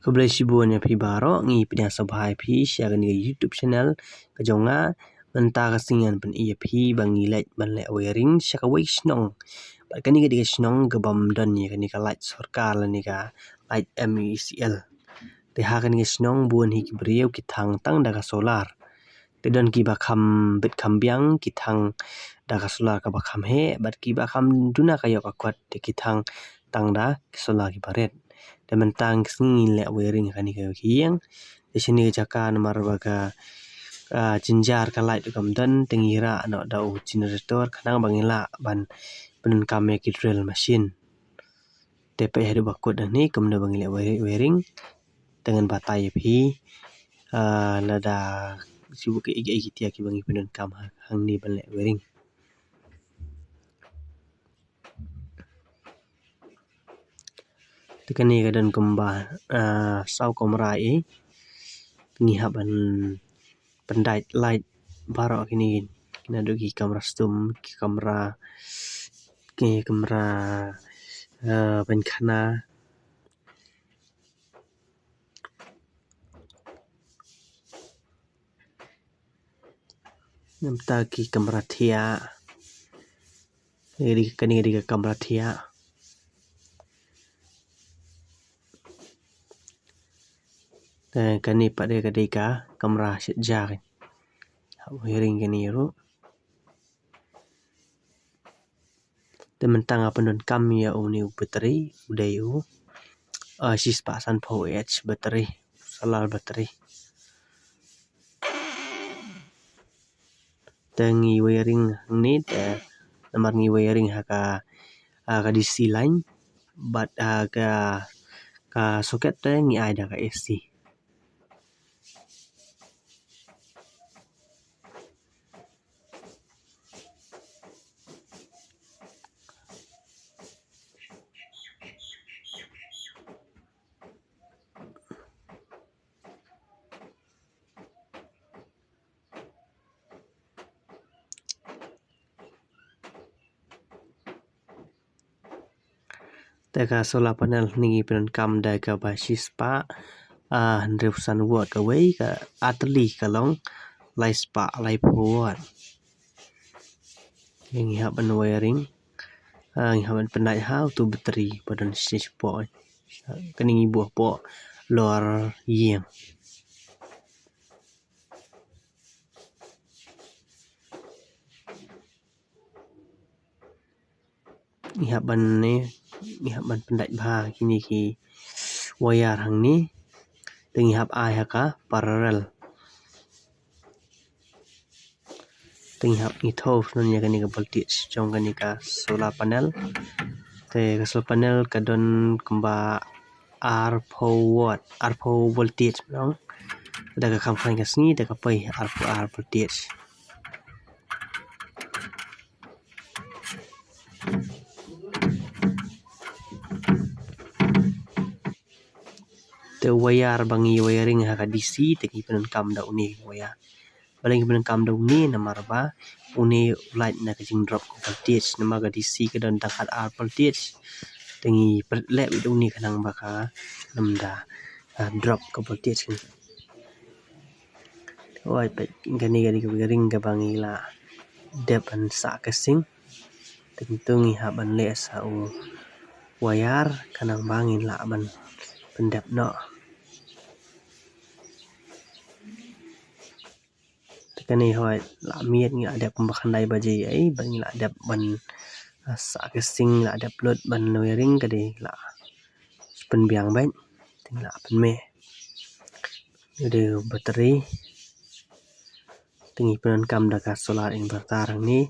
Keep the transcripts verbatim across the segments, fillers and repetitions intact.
Khublei shibun ïa phi baroh, ngi pdiang sngewbha ïa phi sha kane ka YouTube channel ka jong nga. Mynta ka sngi ngan pyni ïa phi ba ngi leit ban leh wiring sha kawei ka shnong. Bad kane ka dei ka shnong ka bym don ïa kane ka light sorkar lane ka light M E C L. Te ha kane ka shnong bun hi ki briew ki thang tang da ka solar. Te don kiba kham bit kham biang ki thang da ka solar kaba kham heh, bad kiba kham duna ka ïoh ka kot te ki thang tang da ki solar kiba rit. Te mynta ka sngi ngin leh wiring ha kane ka ïing. Te shane ka jaka namar ba ka, ah, jynjar ka light kam don, te ngi rah noh da u generator khnang ba ngin lah ban pyndonkam ïa ki drill machine. Te peit haduh ba kut hangne kumno ba ngi leh wiring, wiring. Te ngan batai ïa phi, ah, lada shu ka ïa, ïa ki tiar kiba ngi pyndonkam ha, hangne ban leh wiring. Te kane ka don kumba, ah, saw kamra eh. Ngi hap ban pyndait light baroh kine, naduh ki kamra sum, ki kamra, ki kamra, eh, pynkhana. Namar ki kamra thiah. Kane ka dei ka kamra thiah. Te kane pat ka dei ka kamra shet ja. Wiring kane ruh. Te mynta nga pyndonkam ïa une u battery, u dei u, ah, shispah sanphew amp battery, solar battery. Te ngi wiring hangne te namar ngi wiring ha ka, ah, ka D C line, bad, ah, ka, ka socket te ngi ai da ka A C. Te ka solar panel hangne ngi pyndonkam da kaba shispah, ah, hynriewphew san watt kawei, ka artylli ka long laispah laiphew watt. Ngi hap ban wiring, ah, ngi hap ban pyndait ha utu battery ba don shi shapoh. Kane ngi buh hapoh lor ïing. Ngi hap ban ne, ngi hap ban pyndait bha kine ki wire hangne. Te ngi hap ai ha ka parallel. Te ngi hap ngi thoh shen ïa kane ka voltage jong kane ka solar panel. Te ka solar panel ka don kumba arphew watt, arphew voltage, nong. Da ka kham khlaiñ ka sngi, da ka poi arphew ar voltage. Te wire ba ngi wiring ha ka D C, te ngi pyndonkam da une wire. Balei ngi pyndonkam da une, namar ba une u lait na ka jingdrop ka voltage, namar ka D C ka don tang khatar voltage. Te ngi pynleh da une khnang ba kan ym da, ah, drop ka voltage. Oi, peit, kane ka dei ka wiring kaba ngi la dep ban sah casing. Te kumto ngi hap ban leh sa u wire khnang ba ngin lah ban pyndep noh. Te kane hoi la miet, ngi la dep kumba khyndai baje ei, ba ngi la dep ban, ah, sah casing, la dep lut ban wiring, ka dei la pynbiang beit, te ngi la pynmih. Ïa u battery. Te ngi pyndonkam da ka solar inverter hangne.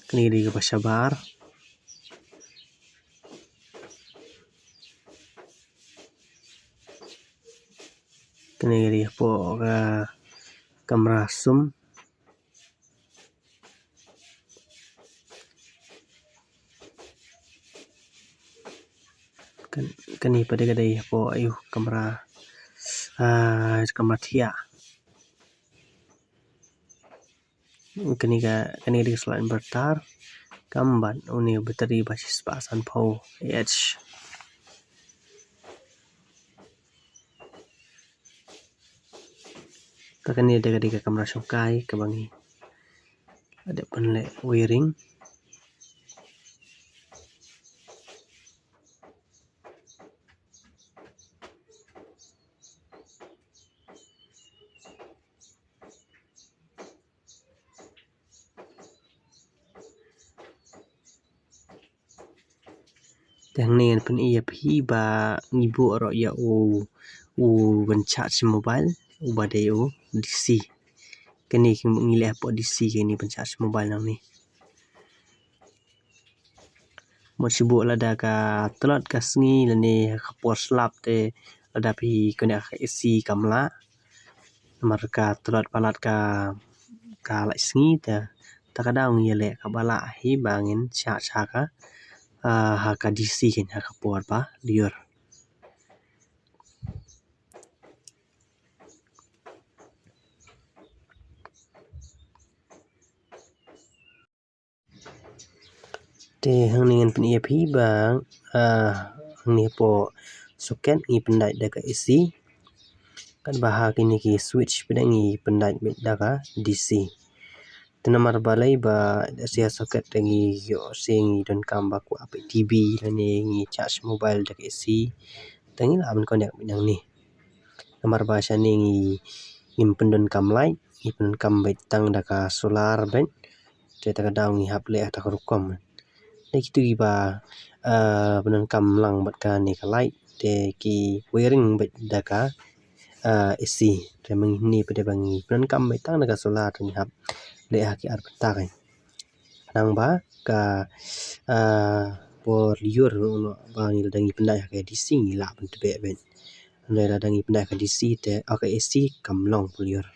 Kane ka dei kaba shabar. Kane ka dei hapoh ka kamra sum. Kan, kane pat ka dei hapoh, aiu, kamra, ah, kamra thiah. Kane ka, kane ka dei ka solar inverter. Kam bad une u battery ba shispah sanphew A H. Te kane ka dei ka kamra shongkai kaba ngi la dep ban leh wiring. Te hangne ngan pyni ïa phi ba ngi buh ruh ïa u, u ban charge mobile, uba dei u D C. Kane ngi leh hapoh D C kane ban charge mobile nangne. Mut shu buh lada ka tlot ka sngi lane ka por slap te lada phi connect ha ka A C kam lah. Namar ka tlot palat ka, ka light sngi te, te ka daw ngi ïaleh kaba lah hi ba ngin charge ha ka, ah, ha ka D C kane ha ka por ba lyiur. Te hangne ngan pyni ïa phi ba, ah, hangne hapoh socket ngi pyndait da ka A C. Katba ha kine ki switch pat ngi pyndait beit da ka D C. Te namar balei ba lehse ha socket te ngi ïoh se ngi donkam ba kwah peit T V lane ngi charge mobile da ka A C. Te ngi lah ban connect beit nangne. Namar ba shane ngi, ngim pyndonkam light, ngi pyndonkam beit tang da ka solar beit. Te ta ka daw ngi hap leh ha ta ka rukom. Dei kitu kiba, eh, pyndonkam lang bad kane ka light, te ki wiring beit da ka, eh, A C. Te ma ngi hangne pat dei ba ngi pyndonkam beit tang da ka solar te ngi hap leh ha ki ar bynta kein. Khnang ba ka, ah, por lyiur, ba ngi lada ngi pyndait ha ka D C ngi lah ban tbeh beit. Hynrei lada ngi pyndait ha ka D C te, ha ka A C kam long por lyiur.